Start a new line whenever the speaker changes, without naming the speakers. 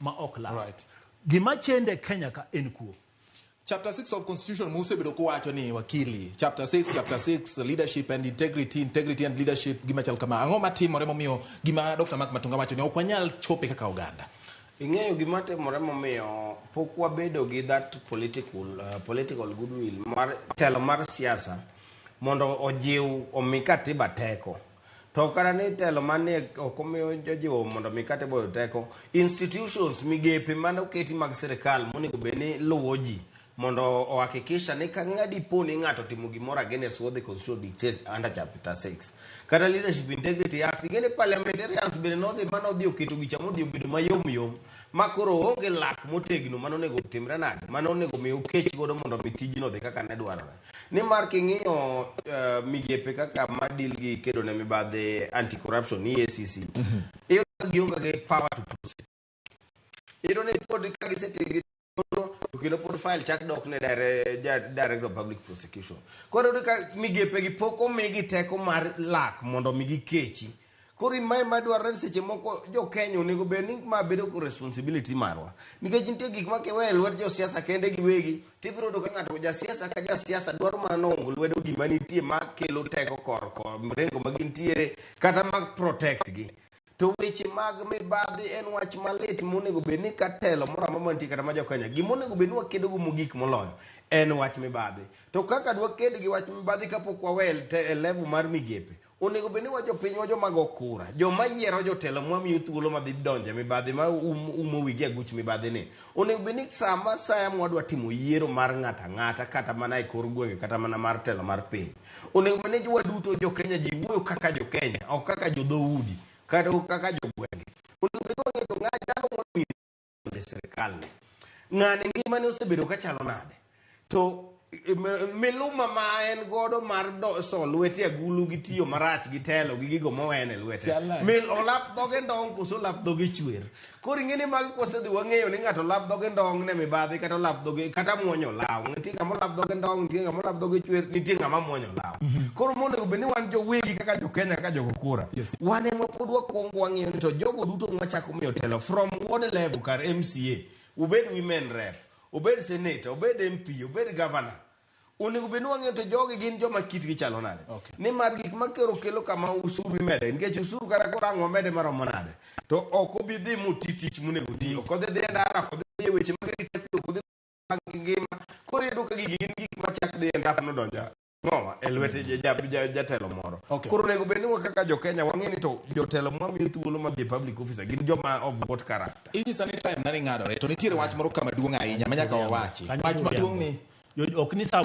Ma ok lal.
Right.
Gima chende Kenya ka en kuo.
Chapter 6 of Constitution musebedo kuwacho ni wakili. Chapter 6, chapter 6, leadership and integrity, integrity and leadership, gima chal kama. Ang'o matimore momiyo gima Dr. Mark Matunga wacho ni ok wanyal chope kaka oganda?
Ing'eyo gima timore momiyo pok wabedo gi that political goodwill mar telo mar siasa mondo ojiw omi katiba teko. To kata ni telo manie ok omiyo ojiwo mondo omi katiba oyud teko, institutions, migepe mane oketi mag sirikal monego bed ni luwo ji mondo ohakikisha ni ka ng'adi po ni ng'ato timo gimoro against what the constitution dictates under chapter 6 kata Leadership Integrity Act. Ing'e ni parliamentarians bende nodhi manodhi oketo gicha modhi obedo mayom yom ma koro onge lak motegno mano onego timre nade mano onego mi okech godo mondo mi tijno odhi kaka ne dwarore. Nimar king'iyo migepe kaka madil gi kedo ne mibadhi, anti corruption, EACC, iyudo ka gionge gi power to prosecute. Iyudo ni pod ka gisetim gi nonro to kendo pod file chak dok ne Director of Public Prosecution. Koro iyudo ka migepe gi pok omigi teko mar lak mondo mi gikechi. Koro mae madwarore ni seche moko jo Kenya onego bed ni ma bedo ko responsibility marwa. Nikech nitie gik ma kiweyo e lwet josiasa kende giwegi, tibiro yudo ka ng'ato jasiasa ka jasiasa dwaro mana noongo lwedo gima nitie ma kelo teko kor kor mrengo ma gintiere kata mag protect gi. To weche mag mibadhi en wach malit monego bed ni ka telo moro amora mantie kata ma jo Kenya, gima onego bed ni wakedo go mogik moloyo en wach mibadhi. To kaka dwaked gi wach mibadhi kapok wawe e level mar migepe, onego bed ni wa jopiny wa joma go kura, joma yiero jotelo mwamiyo thuolo madhi donjo e mibadhi ma umo wigi aguch mibadhi ni. Onego bed ni sama saya mwadwa timo yiero mar ng'ato ang'ata kata mana e kor gwenge kata mana mar telo mar piny, onego bed ni waduto jo Kenya ji wuoyo kaka jo Kenya, ok kaka jo dhoudi kata ok kaka jogwenge. Onego bed ni wang'eyo to ng'a jalo momiyo e sirikal ni ng'ani ngimane osebedo kachalo nade, to miluma ma en godo mar so lwete agulu gi tiyo marach gi telo gi gigo mowene lwete.
Chal nade?
Mil olap dhoge ndong koso olap dhoge chwer. Koro ing'e ni magi kwasedhi wang'eyo ni ng'ato olap dhoge ndong ne mibadhi kata olap dhoge kata muonyo law. Nitie ng'ama olap dhoge ndong, nitie ng'ama olap dhoge chwer, nitie ng'ama muonyo law. Koro monego bed ni wan jowegi kaka jo Kenya kaka jogo kura. Wan ema pod wakwongo wang'iyo ni to jogo duto mwachako miyo telo from ward level kar MCA, obed women rep, obed senator, obed MP, obed governor. Onego bed ni wang'eyo to jogi gin joma kitgi chalo nade. Nimar gik makero kelo kama usuru imede, nikech usuru kata koro ang' wamede maromo nade, to ok obi dhi moti tich monego ti. Ok odhi dhi e ndara, ok odhi dhi e weche mag arita kwe, ok odhi mag ngima. Koro iyudo ka gigi gin gik machak dhi e ndap nodonjo ngowa e lwet jatelo moro. Koro onego bed ni wa kaka jo Kenya wang'e ni to jotelo mwamiyo thuolo madhi e public officer gin joma of what character.
Inyisa ni time nani ng'adore to nitiere wach moro kama duong' ahinya ma nyaka wawachi.
Kanyo
Wach maduong' ni
Ok ni sa